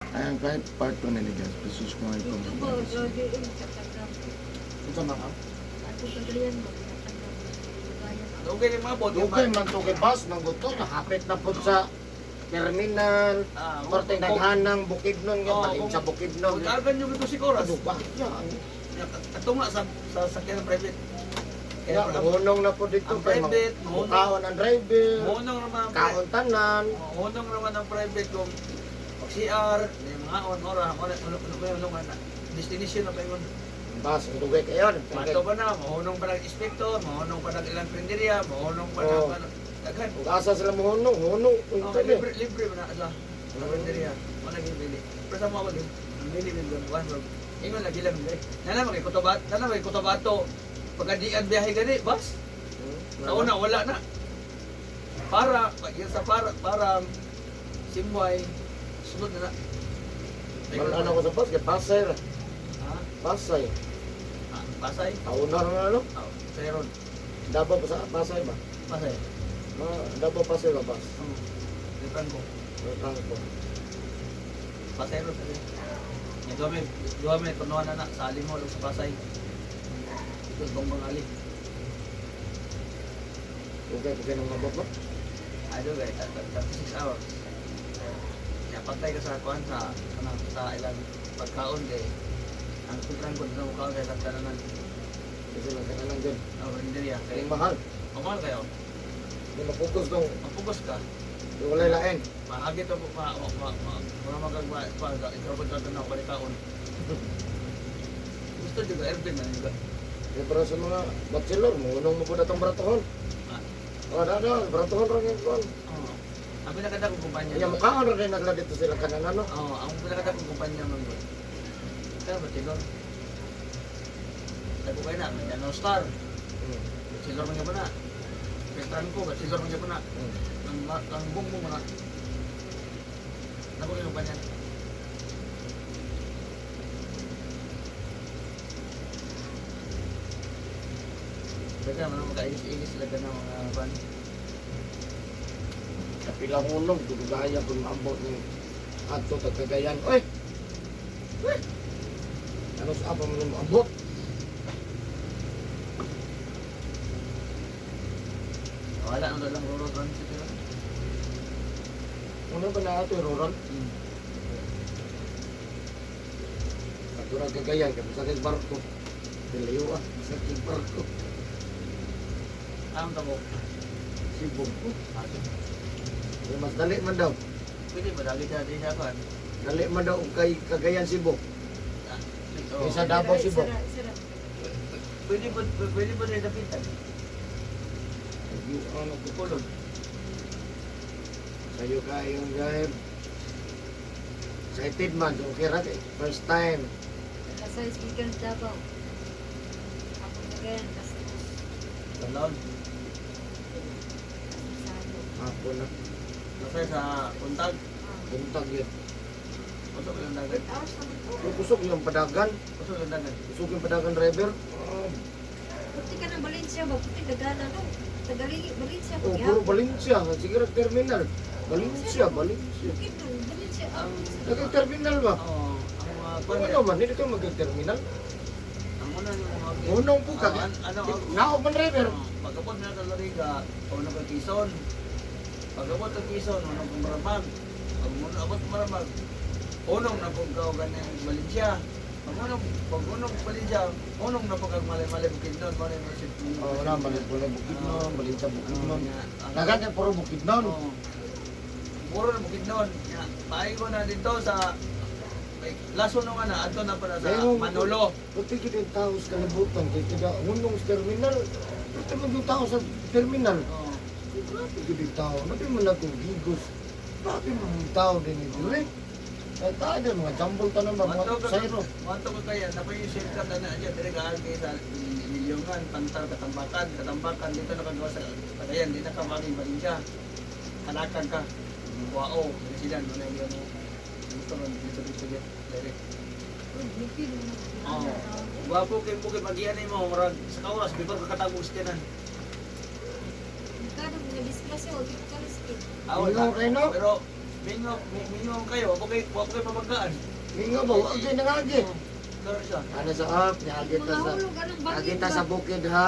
Ayan, kahit part 2 na ni guys, subscribe ko Dito mga po, guys. grabe eh, makatagam. Unsa man ka? Ato Cagayan mo, makatagam. Cagayan. Dugay ni mga bot. Dugay man to kay bus nang gusto nakapit na pud sa terminal. Ah, Korte naghanang Bukidnon nga Oo, balin sa Bukidnon. Kung tagan nyo ito si Coras. Ano ba? Yan. Ato nga sa sakyan ng private. Ya, Kaya hunong na po dito Ang kay private, hunong. Kaon ang driver, Hunong naman ang kaon tanan. Hunong naman ang private kung pag CR, may mga on ora, ora ano ano ano ano na destination na pa yun. Bus ang dugay kayon. Mato pa na, mahunong pa ng inspector, mahunong pa ng ilang prinderia, mahunong pa ng Oo. ano, daghan. Ug asa sila mohunong, hunong Oh, unta libre libre man na sila. Sa prinderia, wala gyud bili. Pero sa mga din, ang bili din doon, one room. Ingon lagi lang dire. Nana magay Cotabato, nana magay Cotabato. Pagkadian biyahe gani, bus. Sa una wala na. Para pag sa para para Simway sunod na na. Wala na ko sa bus kay Pasay ra. Ha? Pasay. Ah, Pasay. Taon na na no. Oh, Sayron. Davao pa sa Pasay ba? Pasay. Ma, Davao Pasay ba bus? Oh. Lipan ko. Transport. Pasay ron kasi. Yung duha may tunuan na na sa Alimo sa Pasay. Ito sa Bongbong Ali. Okay, okay nang mabot no? Ay do guys, 36 hours. Ya pantay ka sa kuan sa kanang sa ilang pagkaon kay ang kutrang ko sa kaon sa ilang tananan. Kasi lang kanalan din. Oh, rinderia Kay kay mahal. Mahal kayo. Di mapugos dong. Mapugos ka. Walay lain. Maagi to ma ma ma ma ma magagwa pa ikaw ba tato na balitaon. Gusto juga airplane na juga. Kaya para sa mga bachelor, mohunong mo po na itong bratohon. Ah. Oh, da, da, bratohon ra ngayon kuan. Oo. Ang pinakadakong kumpanya. Kaya mukhaan ra din nagla dito sila kanan ano. Oo, ang pinakadakong kumpanya man gud. Kaya ba tilor? Sabi ko kayo na, Mindanao Star. Bachelor man gyud na. Petranco, bachelor man gyud na. Ang bumbong mo na. Nako yung kumpanya. Kaya man magkainis-inis sila ng mga ban. Kapila hunong, dugaya kung maambot ni adto ta Cagayan. Oy. Uy. Ano sa apa mo maambot? Wala na lang rural transit yun. Una ba na ato rural? Ato ra Cagayan kay sa kay barko. Dilayo ah, sa kay barko. Ang tabo. Cebu. Ah, Kaya mas dali man daw. pwede ba dali siya di siya kan? Dali man daw og kay Cagayan Cebu. Ah, oo. Isa Davao, Cebu. Sira, sira. Pwede ba rin dapitan? Ano ko Kulod. Sa'yo kayong gahib. Excited man, so okay ra kay first time. Nasa speaker ng Davao. Ako Cagayan, Castro. Talon. Sa ano. Ako na Nasa sa untag. Ah. buntag yun. Usok lang dagat. 8 hours naman po. Yung kusog yung padagan, Usok lang dagat. kusog yung padagan driver. Oh, Puti ka ng Valencia ba? Puti dagana no. Tagalingi, Valencia. oh puro Valencia, sige ra terminal. Valencia, Valencia. Bukid nun, Valencia. Ah, Naging terminal ba? Oo. Ang mga Kung ano man, hindi ka mag-terminal. Ang una yung mga Unong po ka. Ah, ano, Naog man driver. Pagkabot na sa Lariga, unong ka Quezon. Pagkabot ka Quezon, unong ka Maramag. Pag unong abot Maramag, unong na pong kaugan ng Valencia. Pag unong Valencia, unong na pong kag Malay-Malay Bukidnon, Malay Malay Oh, na balik puro Bukidnon, Valencia Bukidnon. Ang Dagan kay puro Bukidnon. Oo. Puro na Bukidnon. Ya, paay ko na dito sa may laso nung ana adto na para sa Manolo. Puti gid yung tao sa kalibutan kay kada hunong sa terminal. Puti man yung tao sa terminal. Oo. Grabe gid yung tao. Nabi man ako gigos. Grabe man yung tao din ito eh. Ay tayo din, mga jambol tanan ba, mga sayro. Manto ka kaya, napay yung shortcut na na dyan, dire ka kay sa Lilyongan, Pantar, Katambakan, Katambakan, dito na kagawa sa Patayan, di na ka maging Valencia. Kanakan ka. Wao, sila, no na yung gusto man dito dito dito direct. Bukid nun. Oo. Gwapo kay bukid magian nimo murag sa kawas before ka katagos sa tinan. Magkano nga disgrasya o di ka risk. Ah, wala. Ingaw kayo, no? Pero Mingaw, mingaw kayo, ako kay pabanggaan. Mingaw ba? Wag kayo nangagi. Karon siya. Ano sa up, niagita Mga sa hulog anong bangin agita ba? sa bukid ha.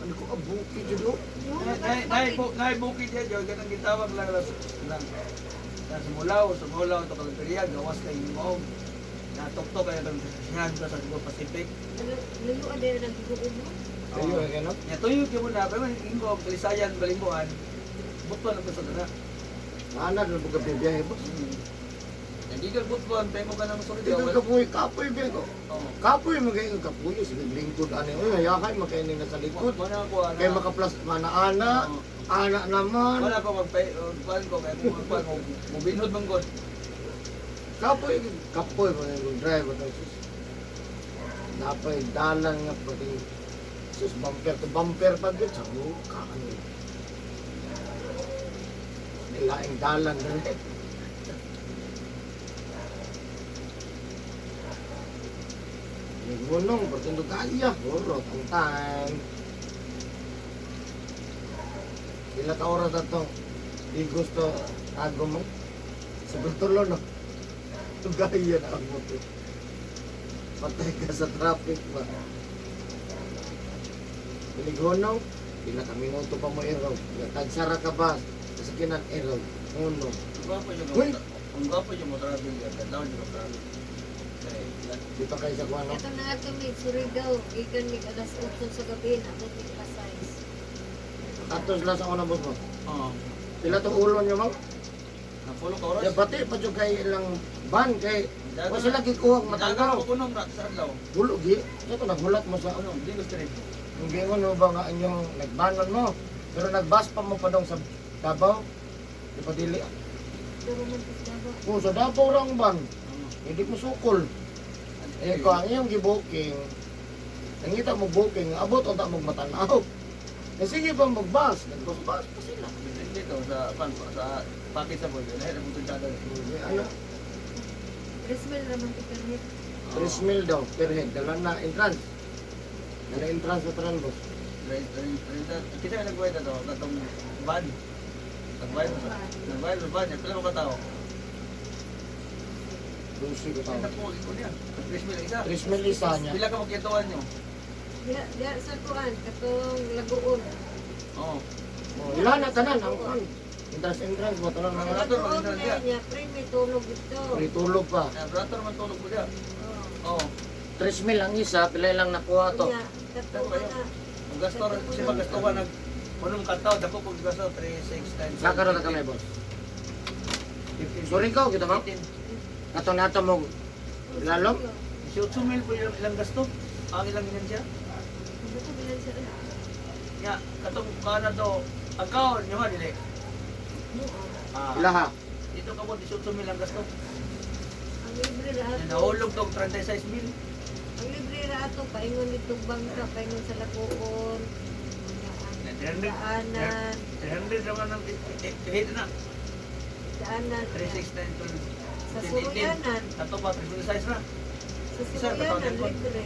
Ano ko, ah, bukid yun oh. Hulog Nay anong nay bangin? bu nay bukid yan, yo ganang gitawag lang lang lang. Na sumulaw, sumulaw to Kaliperiya, gawas kay Imog. Natoktok kay atong sihan sa Cebu Pacific. Layo ada nang giguom mo. Kayo, ano? Nya tuyo gyud mo na pero ingko Kalisayan Balimboan. Butuan ang gusto na. Maana doon po biyahe, boss. Hindi ka butuan, pengo ka ng Dito Surigao. kapuy, kapoy ba ko? Oo. Kapoy magayon kapuy sige lingkod ani. Uy, hayahay makainin na sa likod. Wala ko ana. Kay makaplas mana-ana, ana naman. Wala ko magpay kuan ko kay kung kuan ko mobinhod man gud. Kapoy, kapoy magayon driver to. Sus. Napay dalan nga pati. Sus, bumper to bumper pa gyud sa buka ano. Nilaing dalan rin. Gunong, portendo kaya, burot ang time. Pila ka oras na itong di gusto tago mo. Sa tulo no. Tugaya na ang motor. Patay ka sa traffic ba. Piligonong, pila ka minuto pa mo eraw. Tagsara ka ba? Sa kinan eraw. Uno. Ang gwapo yung Uy! ang gwapo yung mo travel yan. Kadlaw yung travel. Kay Di pa kayo sa kuano. Ito na ato mig Surigao, gikan mig alas 8 sa gabi, abot mig alas 6. Atos lang sa unang boss mo. Oo. Pila to ulo niyo ma'am? Napulo ka oras. Ya pati pa jud kay ilang ban kay wa sila gikuha ang Dagan matanggaw. ko kunong ra sa adlaw. Gulo gi. Ito naghulat mo sa Ano, di ko straight. Ang gingon mo ba nga inyong nagbanon mo? Pero nagbas pa mo pa dong sa Davao. Di pa dili. Pero man sa Davao. Kung sa Davao ra ang ban, hindi mo sukol. Eh ko ang iyong gibuking, nangita mo booking, abot unta mo matanaw. Eh sige pa magbas, nagbas pa sila. Dito sa pan sa package sa boy. Lahi na mong channel. Ano? Resmel raman ti permit. 3 mil daw per head. Dala na entrance. Dala entrance sa tanan boss. Right, right, right. Kita ka nagbayad na to, katong van. Nagbayad sa nagbayad sa van, pila mo ka tao? Dusi ko Ay, tao. naku, ikaw niya. 3 mil isa. 3 mil isa niya. Pila ka magkituan niyo? Diha diha sa kuan katong Lagoon. Oo. Oh, ila na tanan ang kuan. Entrance entrance mo tanan mga Rator, Lagoon mag-entrance na siya. niya, pre may tulog dito. Free tulog pa. Brator man tulog ko diya. Oh. Oo. 3 mil ang isa, pila lang nakuha to. Unya, katong ana. Ang gasto, kasi pag gasto ka nag unong katao, dako kung gasto 3 6 9. Sa karon na kami boss. Sorry ka kita ma'am. Kato nato mo lalom. 18 mil po ilang, ilang gasto. Ang ilang ilan siya. Buko bilan siya. Nga, katong kana to, ang kaon nyo ha, dili. Mo. Ah, Ilaha. dito ka mo, 18 mil ang gasto. Ang libre ra ato. Nahulog to, 36 mil. Ang libre ra ato paingon ditong bangka, paingon sa Lagoon. Na, 300, Daanan, 300 naman ang hit na. daanan. 3, 6, 9, 12, Sa 10, 18. Suruyanan, Ato pa, 3 size na. sa Isa, Suruyanan katawag ko. libre.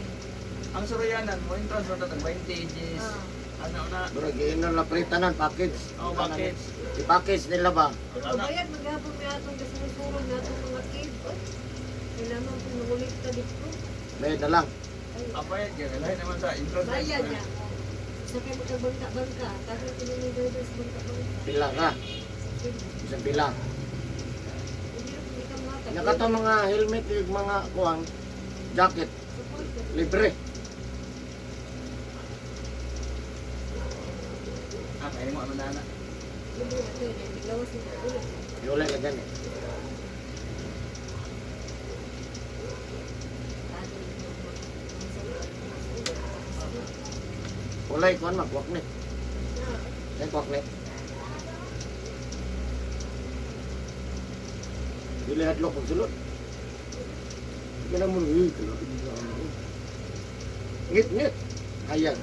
Ang Suruyanan, mo entrance na tatag 20 ages. Ah. Ano na, Bro, giinon na pre tanan package. oh, package. I-package nila ba? Pero Ano na? bayad maghapon may atong kasunod na atong mga cave. Oy, kailangan kung nangulit ka dito. Bayad na lang. Ay, Abayad ka, lahi naman sa entrance. bayad niya. Sa kayo magkabangka-bangka, tapos tinunod drivers bangka-bangka. Pila ka. Sa cave. Isang pila. Hindi hindi ka matag. Nakato mga helmet yung mga kuan jacket Support ka. libre. Ah, kaya mo ano na na. Libre na ito, eh. Gawas nila ulit. Yulay lang gani. Ulay kuan ma kuwak ni. Ay kuwak ni. Dili hadlok pag sulod. Kaya mo eh kaya ngit ngit. Hayag.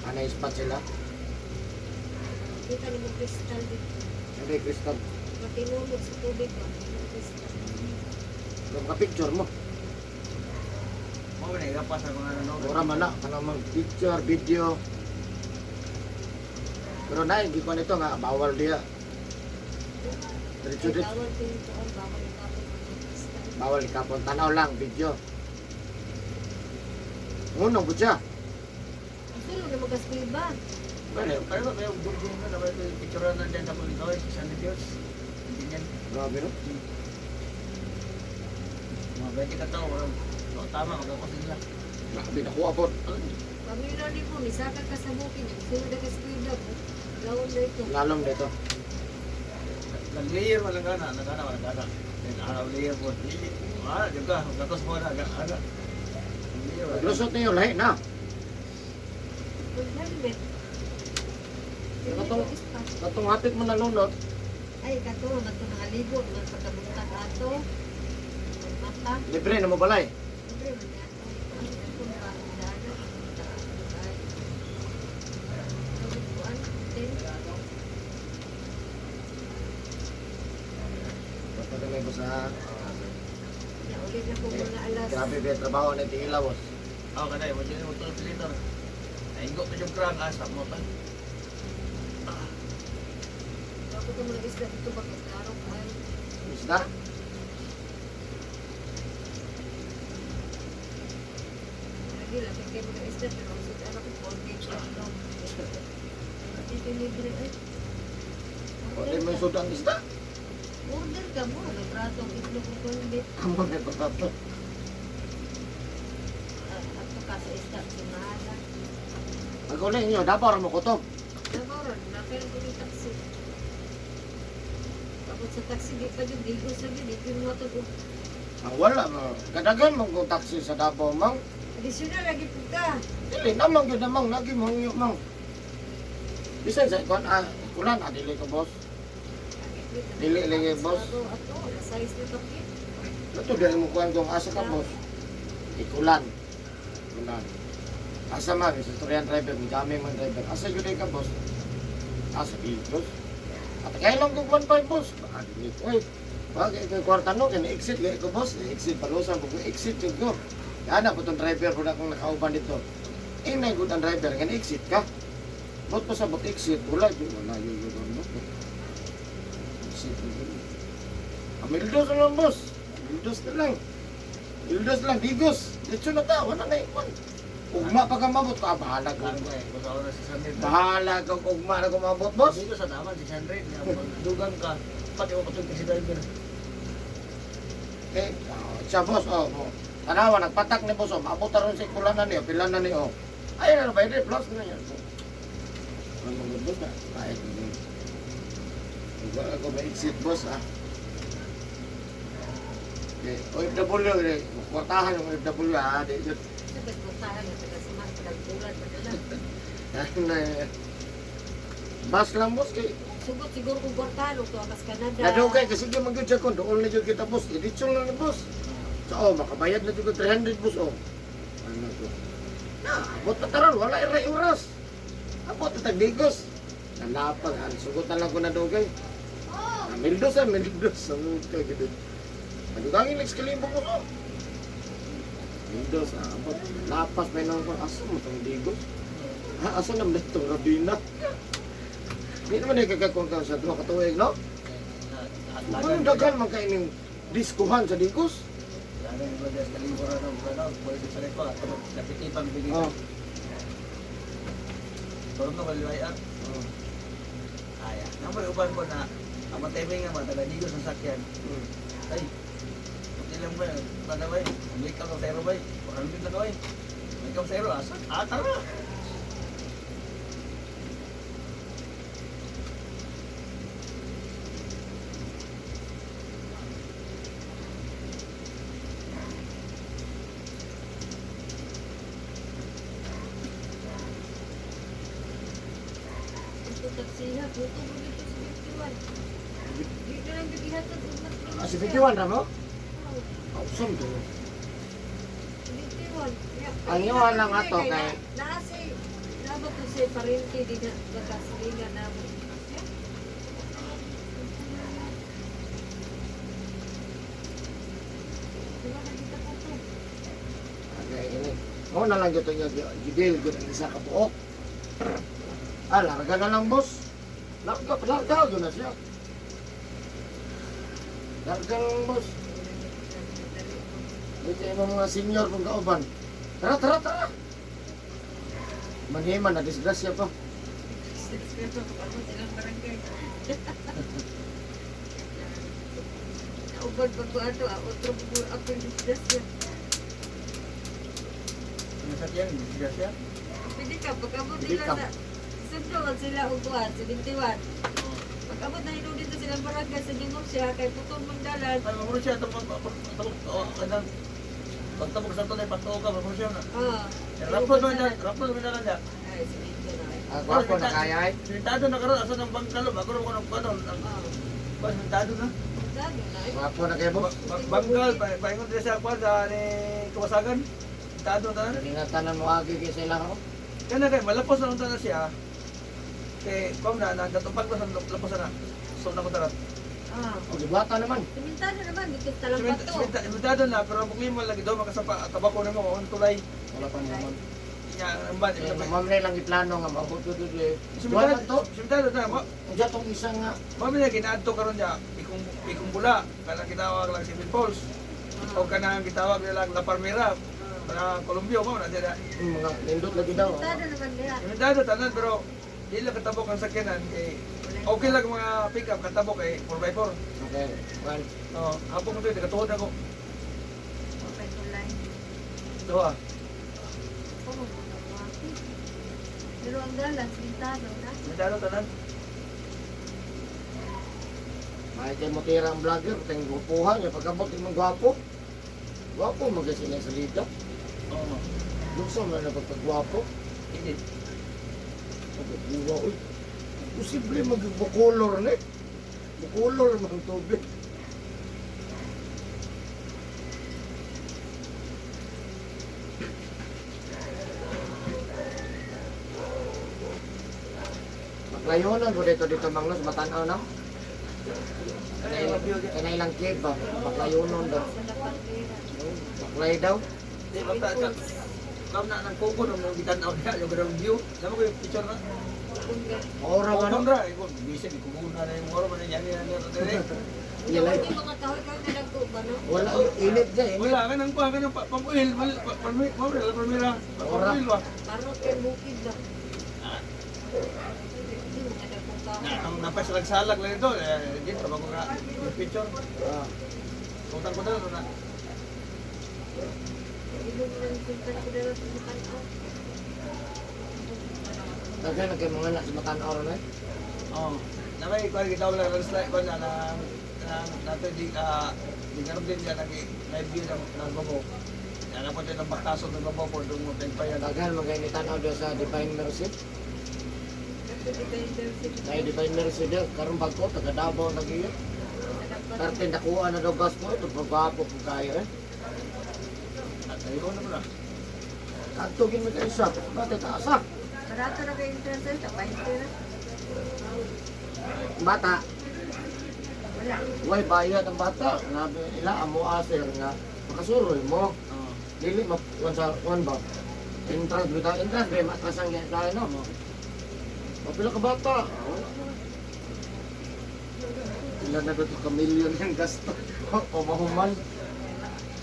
Anay spot sila. Kita ni mo kristal dito. Hindi kristal. Matinulog sa tubig ba? Kristal. Ka picture mo. Mo ba na sa mga ano. Ora man na kanang mag picture, video. Pero na hindi ko nito nga bawal diya. Diretso Ay, diretso. bawal ko yung tuon, bawal ikapon ang isda. Bawal ikapon. Tanaw lang, video. Ngunong po siya. Ang sulong na magkaskuiba. Bueno, Pero ba may dugdug na naman yung picture na dyan sa kulit sa San Dios. Ganyan. grabe no? Mga 20 ka tao, walang no, tama, magkakusin nila. Grabe, nakuha po. Pamilya ni mo, misaka ka sa bukid, ang sulong na kaskuiba. Gawon na ito. Lalom dito. Nag-layer, walang gana, nagana, walang gana. Then araw layer po. Dili. Ah, di ka, magkakus mo na, gana. Layer, wala. Lusot niyo, lahi na. With helmet. Katong- Katong hapit mo nalunod, Ay, kato, man ito nakaligo, man pagkabuntag ato. Mata. libre na mo balay. Libre man niya ato. Ang atong daanan, daan, ay. Kuan, ten. Basta na may boss ha. Ya, ulit na po mga alas. Grabe ba yung trabaho na tingila boss. Ah, kanay, mo dyan mo 12 liter. Naingo pa yung krang, ah, sa mo pa. Ako itong mga isda dito, bakit klaro ko ay. Isda? Lagi lang, kaya mga isda, pero ang sud anak ko, Colgate, itlog. Dito libre ay. Pwede mo yung sudang isda. Order ka mo, may prato ang itlog ng Colgate. Amo na pagpapo. Ah, ato ka sa isda, si Mahala. Pag-uli niyo, dapat mo kutob. Nabaron, nakailan ko yung taxi. Tapos sa taxi, di pa yun, digo sa yun, di mo ito. Ang wala mo. Kadagan mong kung taxi sa Davao, mang. Additional, lagi po ka. Dili namang yun namang, lagi mong yun mang. Bisan sa ikon, ah, kulan, ah, dili ko boss. Dili lagi, boss. Ato, size na kapit. Ito dahil mo kuhan kung asa ka boss. Ikulan. Ikulan. Asa man, sa istoryan driver, may dami man driver. Asa yun ka boss? Asa boss. At kaya lang kung 1.5 boss. Baka dili ko eh. Bagay kay kwarta no, kaya exit kaya ko boss. Exit palusan ko, exit yun ko. Yan na po itong driver po na akong nakauban dito. Eh, na good ang driver, kaya exit ka. Bot pa sa bot exit, wala yun, wala yun, yun, yun, yun. Exit yun, yun. Amildos na lang, boss. Amildos na lang. Amildos lang, digos. Diretso na ta, wala na ikon. Ugma pa ka mabot ka, bahala ka. Klaro eh, kung sa oras 600. Bahala ka, ugma na kumabot, boss. Dito sa taman, 600. Dugang ka, pati mo patong kasi driver. Eh, oh, siya, boss, oh, oh. Tanawa, nagpatak ni boss, oh. Maabot na ron sa ikulanan niyo, pila na niyo. Oh. Ayun na, ba, plus na yan. Ano mga boss na? Ay, hindi. Wala ko ma-exit, boss, ah. Okay, OFW, eh, kwartahan yung OFW, ah. Di, yun. Sabay ko tahan, taga-sama, taga-bulan, padala. Ano na, eh. Bus lang, boss, kay Sugot siguro kung kwartalo to akas Canada. Nadugay kasi sige magyud siya kon doon na jud kita boss. Diretso lang ni boss. So oh, makabayad na jud ko 300 boss oh. Ano to? Na, abot na taron wala iray oras. Abot na tagdigos. Nalapag ang sugot na lang ko na dugay. Ah, mildos ah, mildos ang ka gid. Madugangin next kalimbo ko. Oh. Mildos ah, abot lapas may nang ko asa mo tong digos. Ha, asa naman itong Rabina? Hindi naman ay kagakong ka sa duha ka tuig, no? Anong daghan man kayo ning diskuhan sa Digos? Dagan yung brothers, kalibor ano, ano, pwede sa pa, napitipang bigay. Oh. Turno ka liway ah. Ay, nang may uban ko na, ang matiming nga mga taga-digos ang sakyan. Ay, hindi lang ba, tanda ba, may ka sa ba, 400 na ba, may ka sa asa, ah, tara! Ito taxi ha, puto mo dito sa 51. Di na lang gihatod og mas. Ah, si 51 ra mo? Oo, Awesome to. 51. Ya, Ang iwan lang ato kay- Naa si naa ba to si parente di na bakasilingan na mo. Ya. Diba nakita ko to? Okay, ini. Mo na lang gyud nga gidil gyud ang isa ka buok. Ah, larga na lang boss. Larga, larga gyud na siya. Dargang boss. Dito yung mga senior kung kauban. Tara, tara, tara! Manhiman, na disgrasya pa. Pero ako silang barangay. Naubad pa ko ato, otro po ako yung disgrasya. Nasakyan, disgrasya. Pwede ka, pag-abot Pwede nila ka. sa sundo sila og kuan, 71. Pag-abot na hinuon dito silang barangay sa Jingong siya, kay putong mong dalan. Ay, mamuro siya, tumag, tumag, kanang, pagtabog sa tunay, pagtuo ka, mamuro siya na. Ah. Rapod man na, rapod man na niya. Ay, simento na. Ah, gwapo na kaya eh. Sintado na karon asa ng bangkalo, bago ko ng kanon, ang Ah, ba sintado na. dalo na eh. Gwapo na kayo boss. Bangkal, paingon diri sa kwan sa ni Kawasagan. Sintado na. Ingatan mo agi kay sa ilang ako. Kana kay malapos na unta na siya. Kay kom na nagatupag na sa lapos na. So na ko tarat. Ah. O, gibata naman. Simintado naman, dito sa Talampato. Sintado na pero ang problema lagi do makasapa tabako nimo on tulay. Wala pa naman. Nya ang ban. Eh, ma'am na lang iplano nga maabot ko dito eh. Wala Sintado to. sintado na mo. Unsa tong isa nga. Mami na ginaadto karon niya ikong ikong bula kanang gitawag lang si Falls. O kanang gitawag nila La Palmera. Para Colombia mo na dira. Mga nindot lagi daw. Simintado naman nila. Imitado tanan pero di lang katabok ang sakyanan kay okay lang mga pick up katabok kay 4x4. Okay. Well, No, hapon ko to nakatuod ako. Okay, tulay. Duha. Oo, mga wapi. Pero ang dalan, simintado na. Imitado tanan. may kay mo tira ang vlogger, tayong gwapuhan, yung pagkabot yung gwapo. Gwapo magasin sa salita. Oo. Lukso man na pagkagwapo. Hindi. Pagkaguwa, uy. Posible magbukulor na eh. Bukulor man tubig. Maklayonan ko dito dito manglos, matanaw na. Ay, Kanay lang cave ba? Maklayonon daw. Sa La Palmera. Maklay daw. Di ba ta ka? Kam na nang koko nung gitan-aw niya yung ground view. Sama ko yung picture na. Ora man. Koko ra, iko bisig ikuguna na yung oro man niya niya niya dire. Wala yung mga kahoy-kahoy na nagkuba, no? Wala, init dyan, init. Wala ka nang kuha ka nang pam-oil, mal la palmera. Ora. Pam-oil ba? Parang kay bukid ba? Hindi mo ka nagkong kahoy. Ang napasalag-salag lang ito, eh, dito bago nga yung picture. Ah. Utang ko na na. Ilog ng sultan ko dala sa matanaw. Daghan na kay mga anak sa matanaw na eh. Oo. Na may kuha kita wala lang slide ko na nang nang nato di di karon din niya nag live view ng ng babo. Yan po din ang baktaso ng babo po doon mo pa yan. Daghan mga ni tanaw doon sa Divine Mercy. Kasi di ba yung Na Divine Mercy daw, karon bago taga Davao na gyud. Karte nakuha na daw gas mo, ito pagwapo kung kaya eh. At ayun na pala. Kadtugin mo kayo sa, bate taasa. Barato na kayo entrance sa 20 na. Bata, Wala. way bayad ang bata. Nabi nila amo aser nga makasuroy mo. Oo. Dili ma kuan sa kuan ba. Entrance bitaw, entrance ba matras ang tayo no. Mapila ka bata. Wala. Ilan na ba ito ka milyon yung gasto? O mahuman.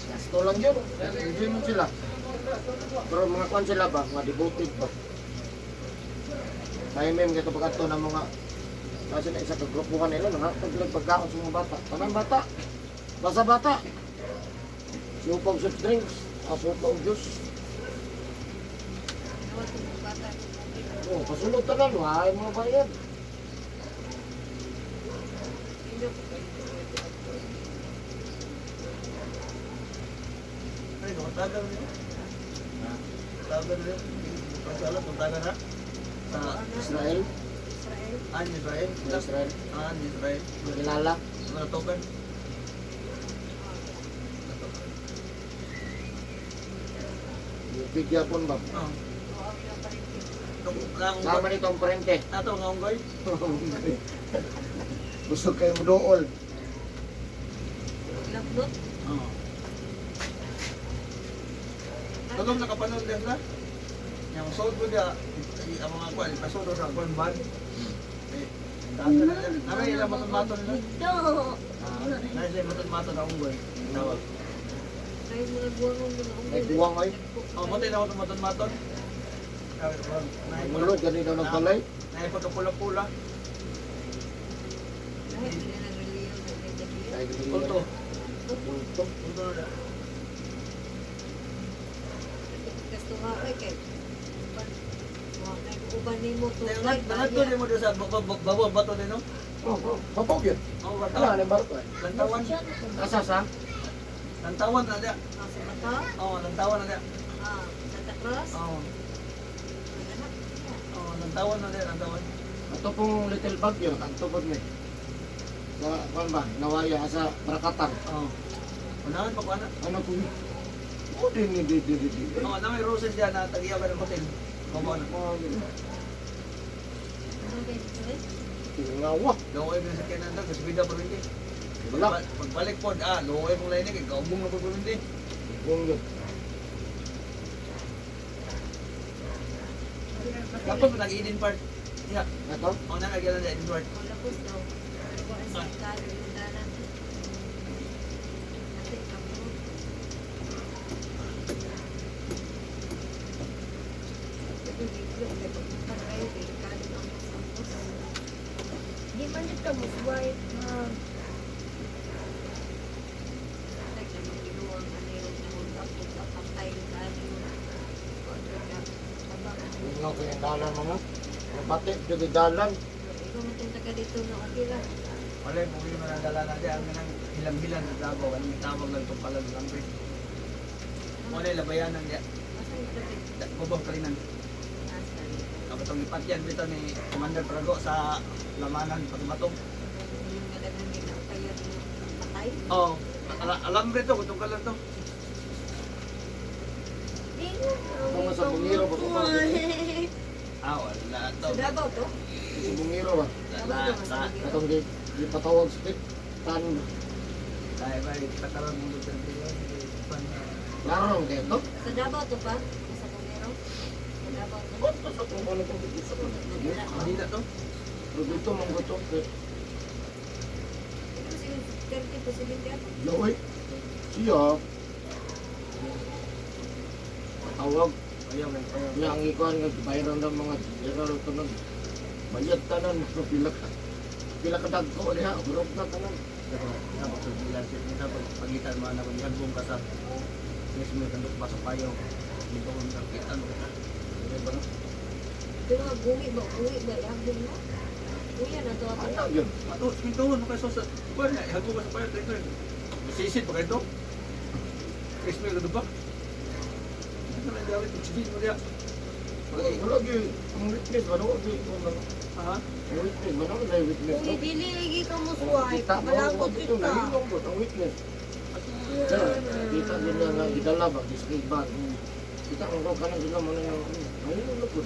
Gasto lang yun. Enjoy mo sila. Pero mga kuan sila ba? Mga devoted ba? May mem kaya kapag ato ng mga kasi na isa kagrupuhan nila, nangatag lang pagkaon sa mga bata. Tanang bata. Basta bata. Supa og soft drinks, supa og juice. Nawat yung bata. Oh, pasulod tanan, waay mga bayad. Hindi ko kayo. Ay, nakatagal niyo. Tagal niyo. Pasala, puntagan na. Sa Israel, Israel. An Israel. sa Israel, An Israel. makilala. Mga token. Bigyan po ba? Oo. Oo, ang ilang parente. Nung Sama nito ang parente. Ato nga unggoy. Busog kayo mo dool. Lablot. Oo. Tulong nakapanood din na. Yang sold ko dia ang mga kuan ipasod sa kuan ban. Eh, dami na nila. Nami ilang maton-maton nila. Dito. Ah, Nasa sila matod-matod ang unggoy. Tawag. Kaya mga guwang mga unggoy. May guwang ay. Oh, mo tayo na matod-matod. Mulod gani daw nagbalay. Naay pagkapula-pula. Kahit sila nagreliyo, nagtagyo. Ay, Kulto. Kulto. Kulto na. Kastuha ay kay. Wa kay uban nimo to. Nangadto din mo doon sa babong bato din, no? Oh, babaw yun. Oh, Ano, bato. ano barko eh? Lantawan. Asa sa? Lantawan na dia. Sa mata. Oh, lantawan na dia. Ah, Santa Cruz. Oh, Anak. oh, lantawan na dia, lantawan. Ato pong Little Baguio, kanto po ni. Sa, kuan ba, Nawaya, sa Barakatan. Oh. Unahan pa ko ana. Ano po yun? Oh, di, di, di, di, di, di. Oh, na may roses diyan na tagiya ba ng hotel. Babaw na. Oh, Ano ba ito? Tingawa. Looy mo sa kanan daw, kasi bida perminti. Wala. Pagbalik po, looy mong lain kay gaubong na po perminti. Kung yun. Tapos mo nag-Eden Park. Yeah. Ito? Oh, na nagyan na Eden Park. Wala po daw. Pero wa sa kalo yung dalan. Ate kamo. Ito dito kay pagpunta kayo delikado ang sampos. Di man jud ka mo swipe ha. Like na magiluwang ano yung hold up, hold up, ang tayo tayo. Order ka. Tabang. Tingaw ko yung dalan mga. Mabati, yung dalan. Ikaw mo itong taga dito na okay lang. Wala yung problema ng dala na diyan, ang nang hilang-hilang sa Davao, ang tawag lang itong pala ng lambre. Wala yung labayanan diyan. Asa yung traffic? Bobong kalinan. Ah, sorry. Tapos ang ipatyan bitaw ni Commander Prago sa lamanan patumatong. Yung magandang ginaw kayo yung patay. Oh, alambre to, kutong kalan to. Di na. Mga sa bungiro, baka pa. Ah, wala to. Sa Davao to? Sa bungiro ba? Davao to, mas Atong di, di patawag sa tan. Dahil ba, pataran mo Duterte yun. Larong kayo to. Sa Davao to pa? Sa Bungero? Sa Davao to? Ano to? Manila. Manila to. Pero dito mong gusto. Ito siguro 30 presidente ato. Loy. Siya. Patawag. Ayaw, ayaw. Niya ang ikuan nga viral ng mga general tanan. Bayad tanan mga pila ka. Pila ka dagko diha, burok na tanan. Tapos sa bilan siya, tapos pagitan mo na kung yagbong ka sa mismo yung kandok pasok payo. Hindi ko kung sakit, ano ka. Hindi ba no? Pero nga guwi ba? Guwi ba? Ihagong mo? Kuya na to ato. Ano yun? Ato, mintuhon mo kayo sa... Kuwan nga, ihagbong ka sa payo, trigger. Masisid pa kayo to. Mismo yung kandok ba? Ano na gawin? Sige mo diya. Wala gyud ang witness ba no? Ha? Ang witness ba no? Wala witness. Uy, dili lagi ka mo swipe. Kita mo, Malakot dito kita. nahilong po ang witness. Sir, kita din na nga gidala ba, display ba? Kita ang ko kanang sila mo na yung nahilong na po.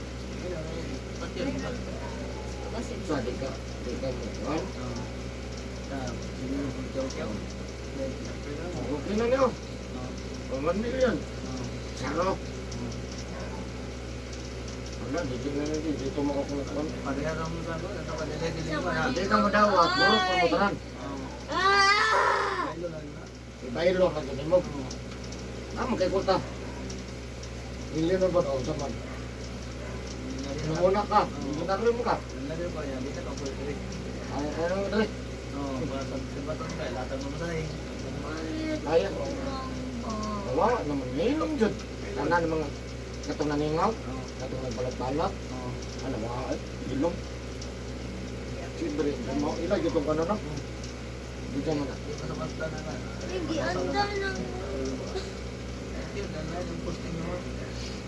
Basin. Sa di ka mo. Kuan? Okay na niyo. 1 million. Saro. Wala, di na na di. Dito makakuha. Hindi ka madawat. Burok pa mo tanan. Ah! Ibaylo ka ganun mo. Tama kay kulta. Million na ba o sa man? Nanguna ka. Milyonaryo mo ka. Ay, ano dali? Kaya. Wala naman. Ngayon jud. Tanan ng mga katong naningaw, katong nagbalat-balat. Ano mga ay, ilong. Siyempre, mo ila jud tong ano no. Di ka man. Hindi anda lang.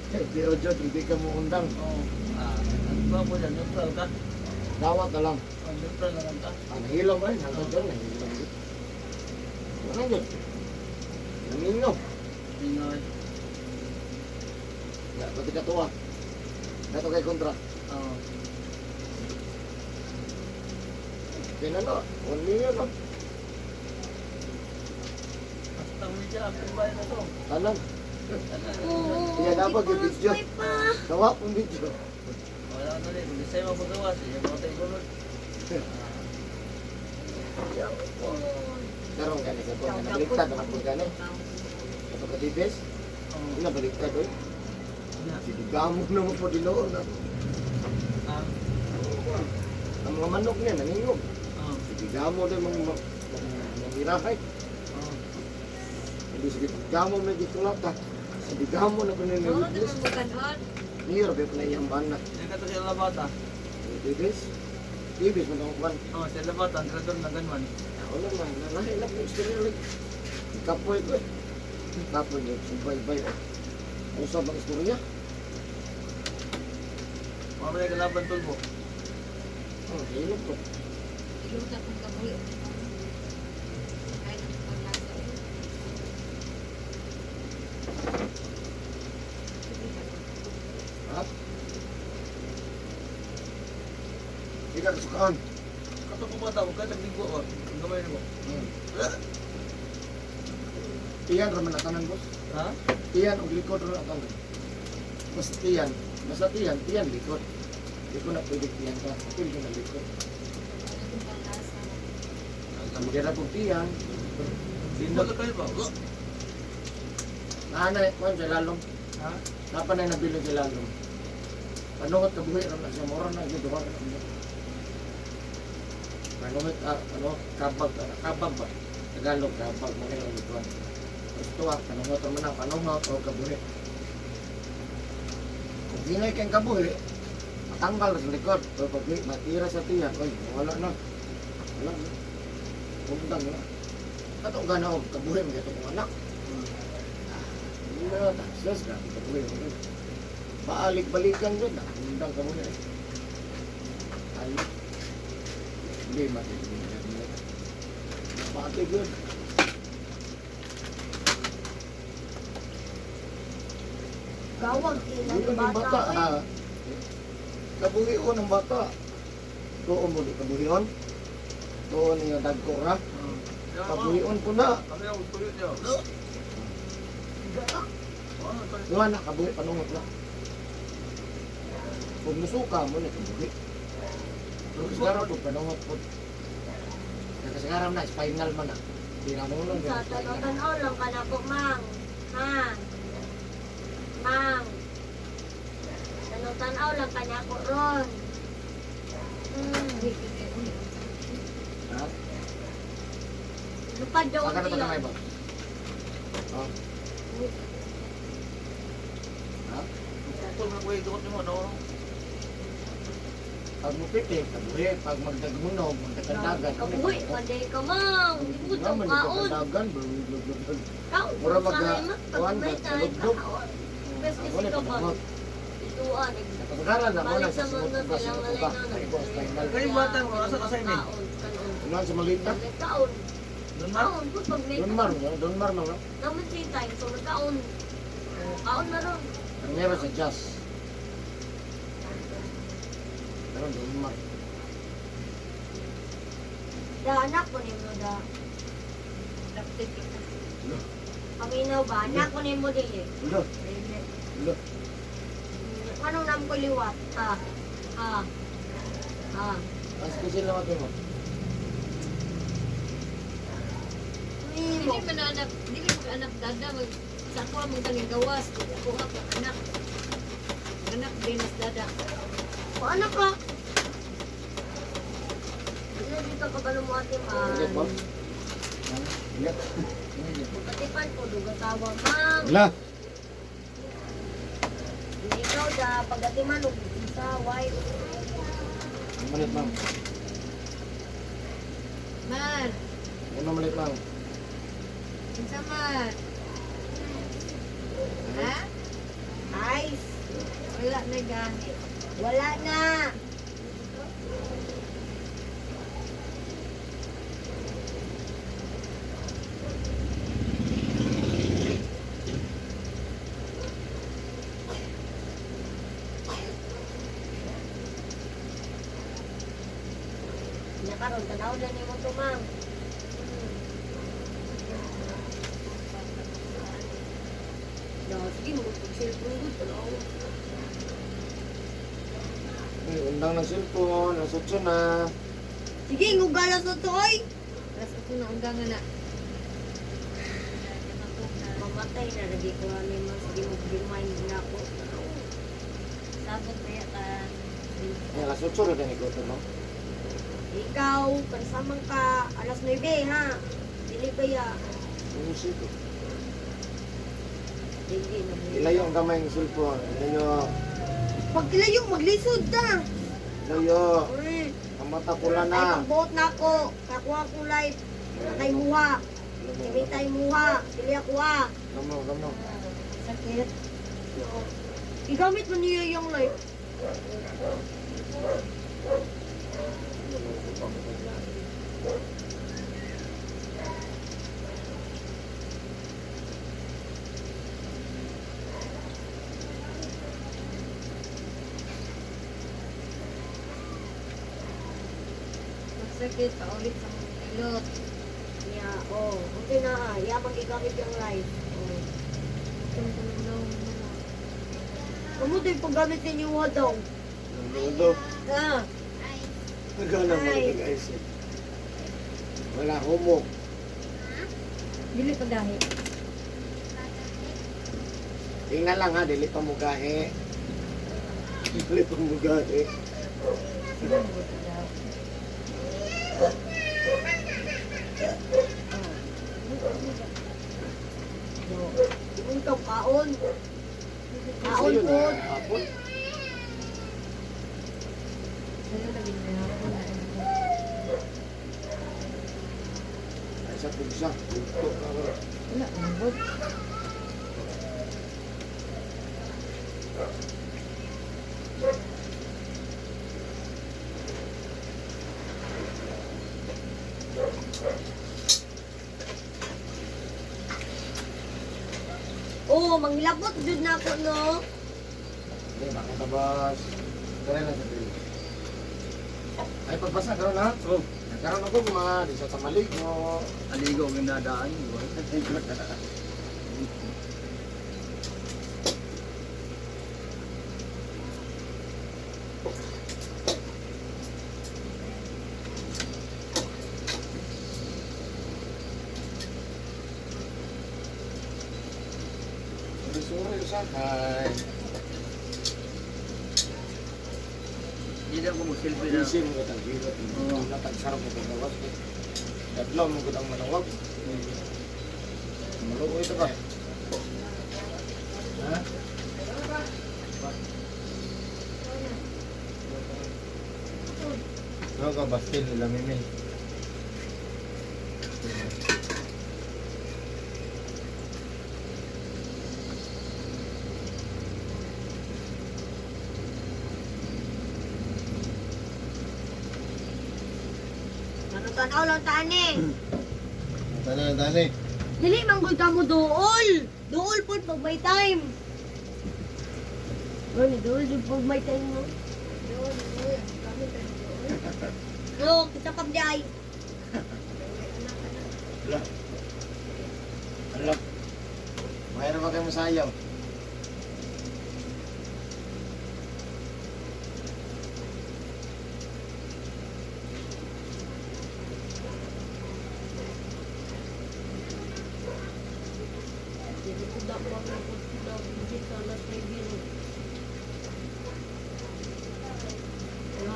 Di o jud, hindi ka mo undang. Dawat na lang. Ah, nahilom ay, nasa dyan, nahilom jud. Wala jud. Namingaw. Ya, pati katuwa. Kato kay kontra. Kaya na no, 1 million no. Tanan. Oo, Kaya dapat di yung pa video. ma-swipe pa. Gawa pong video. Wala na rin, hindi sa'yo mapagawa, sige mga tayo gulod. Po. Karon gani sa kuan nabaliktad naman po gani. Ato ka dibes, Oo. nabaliktad oy. Na. Sidigamo na mo po diloon na. Ah. Ang mga manok niya nangingog. Oo. Sidigamo din mga mga mirahay. Oo. Hindi sige gamo na gitulata. Sidigamo na kuno Oo, ni di witness. man mo kanon. Niyo ra pa na iyang bana. Yung kato siya labata. Dibes. Dibes man ang kuan. Oo, siya labata. Ang traidor na ganman. Wala man, nanahi lang po istorya ulit. Kapoy ko eh. Kapoy niya, subaybay. Usap ang istorya. Mga ba kalaban tulbo? Oh, hilog ko. Iluta kong kabuhi. Kahit ang panglasa. Ha? Hindi ka kasukaan. Kato ko bata, huwag ka nagligwa ba? Ang gamay na mo. Tiyan raman na tanan, boss. Ha? Tiyan og likod ra na tanan. Basta tiyan. Basta tiyan, tiyan likod. Hindi ko na pwede tiyan ka. Pwede ko na likod. Ano itong panglasa? Hindi na po tiyan. Lindol na kayo ba? Oh. Naanay, kuhan sa lalong. Ha? Napa na nabilin sa lalong. Panungot ka buhi ram na siya. Mura na siya. Duha ka na. Panungot, ano, kabag, ano, kabag ba? Tagalog, kabag, mga yung likuan. Gusto ah, panungot naman na, panungot o kabuhi. Kung hinay kang kabuhi, matanggal na sa likod. Pero pag matira sa tiyan, oy, wala na. Wala na. Undang na. Katong gana og kabuhi, mga itong anak. Wala, taxes, grabe kabuhi. Baalik-balikan yun, undang kabuhi. Ay, hindi matindi. Pati good. Gawag kila Yun ng ang bata. bata, oy. ha? Kabuhion ang bata. Tuon mo di kabuhion. Tuon niya dagko ra. Oo. Kabuhion po na. Kami ang tuyo niya. Oo, tuyo. Duha na kabuhi panungot na. Kung musuka mo ni kabuhi. Pero kasagaran po panungot po. Kaya kasagaran na spinal man na. Di na mo lang. Sa tanaw-tanaw lang ka na po, Mang. Ha? Mang. Tanaw-tanaw lang ka na po ron. Uy, kasi, uy. Ha? Lupad daw Saka ang na tiyan. tagamay ba? Oh. Uy. Ha? Pukul na kuya, dukot mo, no? Pag mupiti, kabuhi. Pag magdagmunog, magdagandagan. Kabuhi, maday ka, Mang. Di mo daw kaon. Magdagandagan. Kaon. Mura mag- Sa ima, kuwan, pag may tayo, lugdog. kaon. Bes Ako kasi na ka ba? panungot. Ituan, Kasagaran na mo Balik na sa sa sunod mga ka silang sunod ka. alay na Ay, ko spinal. Kayo bata, mga asa ka sa inyo? Kaon, kaon. Unahan sa malita. Kaon. Doon man? Kaon, pud pag may Don Mar, no? Don Mar, no? Naman siya time, so nagkaon. Kaon na ron. Ang meron sa jazz. Pero Don Mar. Da anak ko nimo da. Dapat kita. Paminaw ba? Anak ko nimo dili. Ulo, Dili. ulo. Anong nam ko liwat? Ha. Ha. Ha. As kasi lang ito mo. Nimo. Dili man anak, dili mo anak dada mag sa ako ang taning gawas, dili ako ako anak. Anak din mas dada. O anak ka. Dili dito ka ba mo ate man? Ulit po. Ulit. Patipan ko duga tawa mang. Wala. Ikaw da pagatiman og isa way. Malit, ma'am. Man, Ano malit, ma'am? unsa man? Ha? Ice. Wala na gani. Wala na. Nakaroon, tanaw na ni mo to, ma'am. No, sige mo cellphone gud tanaw. Ay, undang ng cellphone. Nasa na. Sige, ngugala sa to, oy. Alas 8 na undangan na. Patay na lagi ko ani mo sige mo remind na ako. Sabot kaya ka. Ay, alas 8 ra gani ko to, no? Ikaw, kansamang ka alas 9 ha. Dili ba ya? Music. Dili na mo. Ilayo ang gamay ng cellphone. Ilayo. Pag ilayo maglisod ta. Ilayo. Uy, Ang mata pula ay na. pagbuot na ako. Kakuha ko life. Nakay muha. Kimitay muha. Dili ako ah. Gamo, gamo. Sakit. No. Igamit mo niya yung life. Masakit pa ulit sa mga pilot. Ya, oh. Okay na ah. Yamang gigamit yung life. Oh. Tumulong. Kamu yung paggamit ninyo wa daw. Ludo. Ah, Nagana mo Ay. guys. Wala humok. Dili pa gahi. Tingnan lang ha, dili pa mugahe. Dili pa mugahe. Sige mo ko daw. no. Yung ikaw kaon. Kaon Sa'yo po. na, hapon. Sa'yo lagi na ako na. Ay, sa pugsa. Dugto ka ba? Wala, ambot. Oh, manghilabot jud na ako no. Hindi, bakit tabas? Tara lang sa dili. Ay, pagpasa, karon ha? Oh, Nagkaroon ako mga di sa tamaligo. aligo ang nadaan. Sorry, usahay. Hindi na ako mag-selfie na. Busy mo katang hilot. Oo. Natagsarap mo kagawas. Tatlo mo katang manawag. Maluoy ito ba? Ha? Ano ka, Bastil, nila Mimil? Ano tanaw lang tani. Tani, tani. Dili man gud ka mo duol. Duol pud pag may time. Ano, duol jud pag may time mo. Doon, doon. Gamit ang doon. No, kita pag di ay. Ala. Ala. Mayroon ba kayo masayaw? Dili ko da pa mo sila visit sa alas 9. Ano?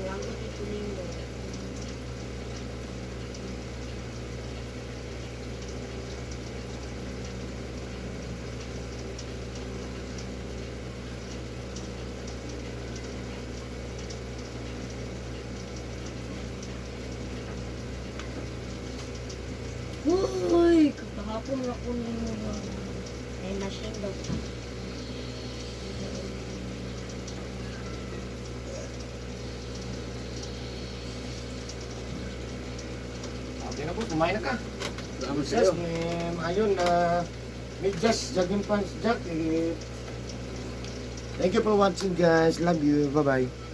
Ang ito ninyo. Uy, kahapon na ko ninyo. Ay, machine daw ka. Okay na po, kumain na ka. Salamat Yes, sa'yo. ma'am. Ayun na. Medyas, jogging pants, jacket. Thank you for watching, guys. Love you. Bye-bye.